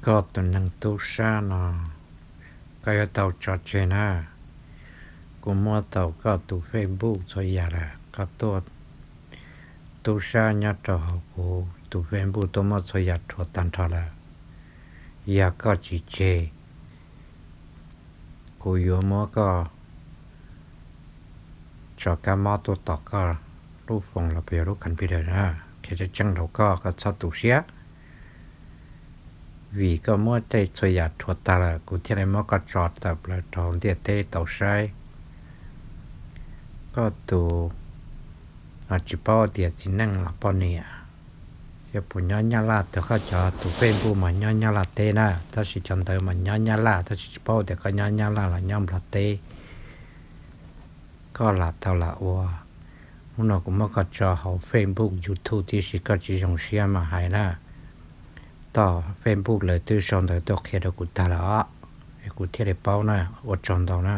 Koj tus neeg tub sab no, koj yuav tau tso tseg na. Kuv muab tau koj tus Facebook txhua yam lawm, koj tuaj, tub sab nyob rau hauv kuv tus Facebook tuaj muab txhua yam rhuav tag nrho lawm. Yog koj tsis tseg, kuv yuav muab koj tso kab mob tuaj tom koj lub phone los puas yog lub computer na. Qhia tseeb tseeb rau koj, koj txhob tu siab. Vim koj muab tej txhua yam rhuav tag lawm, kuv thiaj li muab koj tso tawm plaws rau ntiaj teb tau saib. Koj tus, tsis paub tias txiv neej los poj niam, yog puas nyob Nyab Laj, tias koj cov tus Facebook mas nyob Nyab Laj teb na, tab sis cov ntawd mas nyob Nyab Laj, tab sis tsis paub tias koj nyob Nyab Laj los nyob Nplog teb. Koj lam tau lam ua. Hnub no kuv muab koj tso hauv Facebook, YouTube tib si, koj tsis zoo siab mas hais na. Tog Facebook lawv twb sau ntawv tuaj qhia rau kuv tag lawm os, es kuv thiaj li paub na. Ua tsaug ntau na.